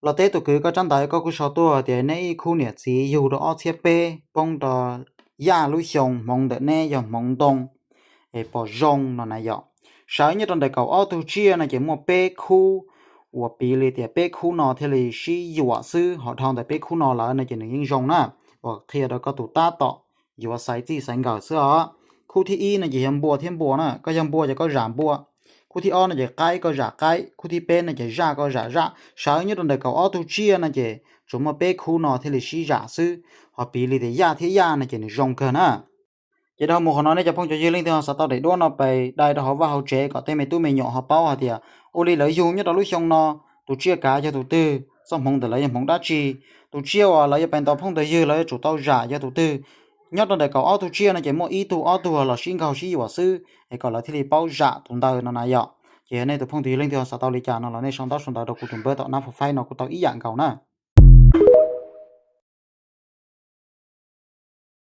Los teb tus kwv koj tsab ntawv koj kuj sau tuaj tias neb ib khub niam txiv yug rau ob txhiab peb poob rau yaj lub xyoo hmoov ntawm neb yog hmoov ntoo es pom zoo no na yom. Sawv nyob rau ntawm kaum ob tug tsiaj no ces muaj peb khub uas piv li tias peb khub no thiaj li sib yuam xwb, ho dhau ntawm peb khub no lawm no ces nws yeej zoo na. Uas qhia rau koj tus tab tom yuav xaiv txij xaiv nkawm xwb os. Khub thib ib no ces yog npua thiab npua na, koj yog npua ces koj zam npua. Khub thib ob no ces qaib koj zam qaib, khub thib peb no ces zaj koj zam zaj. Sawv nyob rau ntawm kaum ob tug tsiaj no ces tsuas muaj peb khub no thiaj li sib zam xwb, ho piv li tias yaj thiab yaj no ces nws zoo kawg na. Ces dhau mus qhov no nej cov phooj cov ywg leej twg ho xav tau daim duab no pes dai rau hauv vaj hauv tsev kom tej me tub me nyuam ho paub hais tias ua li lawv yug nyob rau lub xyoo no, tus tsiaj kav yog tus twg, txoj hmoov ntawm lawv yog hmoov dab tsi, tus tsiaj uas lawv yuav pes ntaus phooj ntawd ywg lawv yuav tsum tau zam yog tus twg. Nyob rau ntawm kaum ob tug tsiaj no ces muaj ib tug ob tug los sib nkaug sib yuam xwb es kom lawv thiaj li paub zam tus ntawd no na yom. Ces yog nej tus phooj ywg leej twg ho xav tau li cas no los nej sau ntaub sau ntawv rau kuv tus npawb tom nab fo faib no kuj tau ib yam nkaus na.